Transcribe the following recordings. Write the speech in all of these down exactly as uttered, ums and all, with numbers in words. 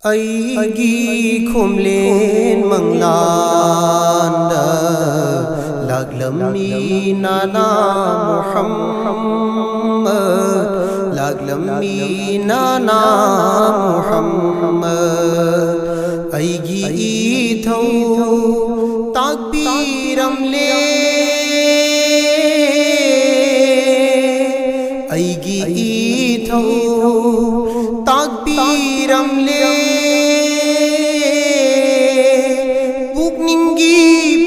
ꯑꯩꯒꯤ ꯈꯣꯝꯂꯦꯟ ꯃꯪꯂꯥꯟꯗ ꯂꯥꯛꯂꯝꯃꯤ ꯅꯥꯅꯥ ꯃꯨꯍꯝꯃꯗ, ꯂꯥꯛꯂꯝꯃꯤ ꯅꯥꯅꯥ ꯃꯨꯍꯝꯃꯗ꯫ ꯑꯩꯒꯤ ꯏꯊꯧ ꯇꯥꯛꯄꯤꯔꯝꯂꯦ, ꯑꯩꯒꯤ ꯏꯊꯧ ꯇꯥꯛꯄꯤꯔꯝꯂꯦ꯫ ꯄꯨꯛꯅꯤꯡꯒꯤ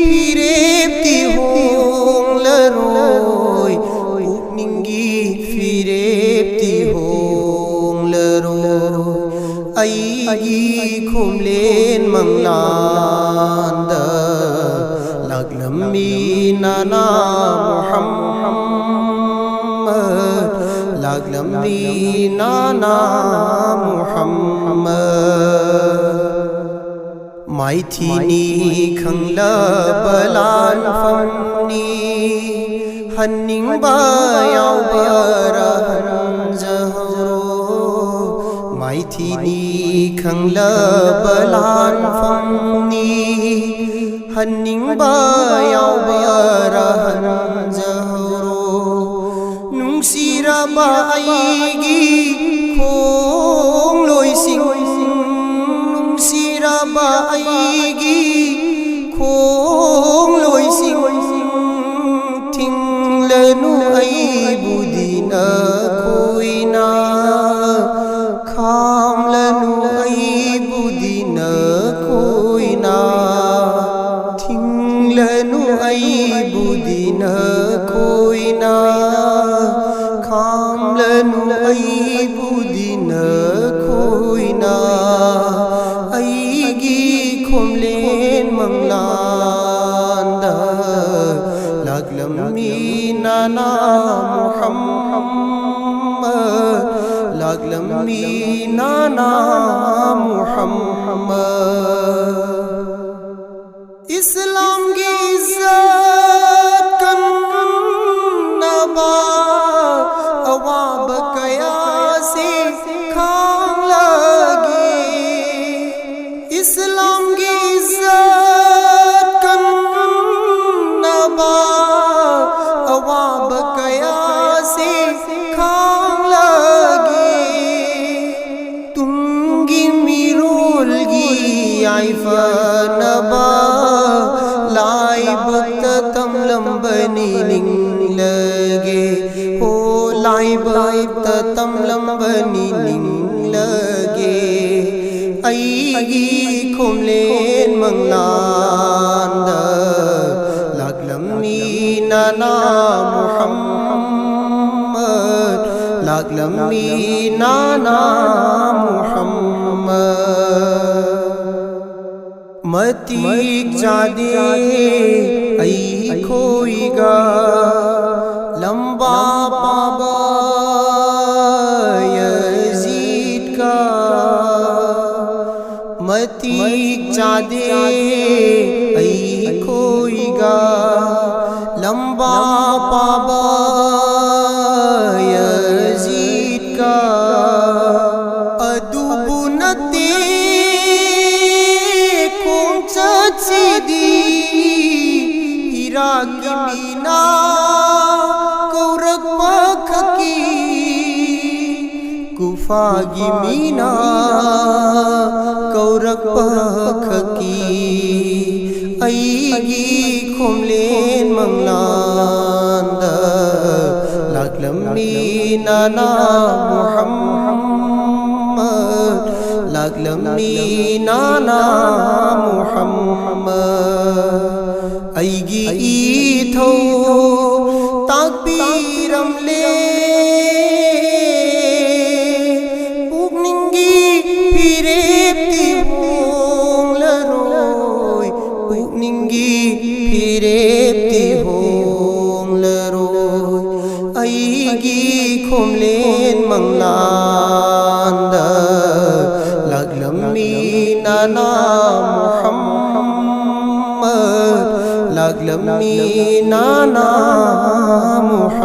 ꯐꯤꯔꯦꯞꯇꯤ ꯍꯣꯡꯂꯔꯣꯏ, ꯄꯨꯛꯅꯤꯡꯒꯤ ꯐꯤꯔꯦꯞꯇꯤ ꯍꯣꯡꯂꯔꯣꯏ꯫ ꯑꯩꯒꯤ ꯈꯣꯝꯂꯦꯟ ꯃꯪꯂꯥꯟꯗ ꯂꯥꯛꯂꯝꯃꯤ ꯅꯥꯅꯥ ꯃꯨꯍꯝꯃꯗ, ꯂꯥꯛꯂꯝꯃꯤ ꯅꯥꯅꯥ ꯃꯨꯍꯝꯃꯗ꯫ ꯃꯥꯏꯊꯤꯅꯤ ꯈꯪꯂꯕ ꯂꯥꯟꯐꯝꯅꯤ, ꯍꯟꯅꯤꯡꯕ ꯌꯥꯎꯕꯔ ꯍꯟꯖꯍꯧꯔꯣ꯫ ꯃꯥꯏꯊꯤꯅꯤ ꯈꯪꯂꯕ ꯂꯥꯟꯐꯝꯅꯤ, ꯍꯟꯅꯤꯡꯕ ꯌꯥꯎꯕꯔ ꯍꯟꯖꯍꯧꯔꯣ꯫ ꯅꯨꯡꯁꯤꯔꯕ ꯑꯩꯒꯤ ꯈꯣꯡꯂꯣꯏꯁꯤꯡ, ꯅꯨꯡꯁꯤꯔꯕ ꯑꯩꯒꯤ ꯈꯣꯡꯂꯣꯏꯁꯤꯡ, ꯊꯤꯡꯂꯅꯨ ꯑꯩꯕꯨ ꯗꯤꯅ ꯈꯣꯏꯅ, ꯈꯥꯝꯂꯅꯨ ꯑꯩꯕꯨ ꯗꯤꯅ ꯈꯣꯏꯅ, ꯊꯤꯡꯂꯅꯨ ꯑꯩꯕꯨ ꯗꯤꯅ ꯈꯣꯏꯅ, ꯈꯥꯝꯂꯅꯨ ꯑꯩꯕꯨ ꯗꯤꯅ ꯈꯣꯏꯅ꯫ ꯑꯩꯒꯤ ꯈꯣꯝꯂꯦꯟ ꯃꯪꯂꯥꯟꯗ ꯂꯥꯛꯂꯝꯃꯤ ꯅꯥꯅꯥ ꯃꯨꯍꯝꯃꯗ, ꯂꯥꯛꯂꯝꯃꯤ ꯅꯥꯅꯥ ꯃꯨꯍꯝꯃꯗ꯫ ꯏꯁꯂꯥꯝꯒꯤ ꯏꯖꯠ ꯀꯟꯅꯕ ꯑꯋꯥꯕ ꯀꯌꯥꯁꯤ ꯈꯥꯡꯂꯒꯦ꯫ ꯌꯥꯏꯐꯅꯕ ꯂꯥꯏꯕꯛꯇ ꯇꯝꯂꯝꯕꯅꯤ ꯅꯤꯡꯂꯒꯦ꯫ ꯍꯣ, ꯂꯥꯏꯕꯛꯇ ꯇꯝꯂꯝꯕꯅꯤ ꯅꯤꯡꯂꯒꯦ꯫ ꯑꯩꯒꯤ ꯈꯣꯝꯂꯦꯟ ꯃꯪꯂꯥꯟꯗ ꯂꯥꯛꯂꯝꯃꯤ ꯅꯥꯅꯥ ꯃꯨꯍꯝꯃꯗ, ꯂꯥꯛꯂꯝꯃꯤ ꯅꯥꯅꯥ ꯃꯨꯍꯝꯃꯗ꯫ ꯃꯇꯤꯛ ꯆꯥꯗꯦ ꯑꯩꯈꯣꯏꯒ ꯂꯝꯕꯥ ꯄꯥꯕ ꯌꯖꯤꯠꯀ꯫ ꯃꯇꯤꯛ ꯆꯥꯗꯦ ꯑꯩꯈꯣꯏꯒ ꯂꯝꯕꯥ ꯄꯥꯕ ꯌꯖꯤꯠꯀ꯫ ꯑꯗꯨꯕꯨ ꯅꯠꯇꯦ ꯈꯣꯡꯆꯠꯁꯤꯗꯤ ꯏꯔꯥꯛꯀꯤ ꯃꯤꯅ ꯀꯧꯔꯛꯄ ꯈꯛꯀꯤ, ꯀꯨꯐꯥꯒꯤ ꯃꯤꯅ ꯀꯧꯔꯛꯄ ꯈꯛꯀꯤ꯫ ꯑꯩꯒꯤ ꯈꯣꯝꯂꯦꯟ ꯃꯪꯂꯥꯟꯗ ꯂꯥꯛꯂꯝꯃꯤ ꯅꯥꯅꯥ ꯃꯨꯍꯝꯃꯗ, ꯂꯥꯛꯂꯝꯃꯤ ꯅꯥꯅꯥ ꯃꯨꯍꯝꯃꯗ꯫ ꯑꯩꯒꯤ ꯏꯊꯧ ꯇꯥꯛꯄꯤꯔꯝꯂꯦ꯫ ꯄꯨꯛꯅꯤꯡꯒꯤ ꯐꯤꯔꯦꯞꯇꯤ ꯍꯣꯡꯂꯔꯣꯏ, ꯄꯨꯛꯅꯤꯡꯒꯤ ꯐꯤꯔꯦꯞꯇꯤ ꯍꯣꯡꯂꯔꯣꯏ꯫ ꯑꯩꯒꯤ ꯈꯣꯝꯂꯦꯟ ꯃꯪꯂꯥꯟꯗ ꯂꯥꯛꯂꯝꯃꯤ ꯅꯥꯅꯥ ꯃꯨꯍꯝꯃꯗ, ꯂꯥꯛꯂꯝꯃꯤ ꯅꯥꯅꯥ ꯃꯨꯍꯝꯃꯗ꯫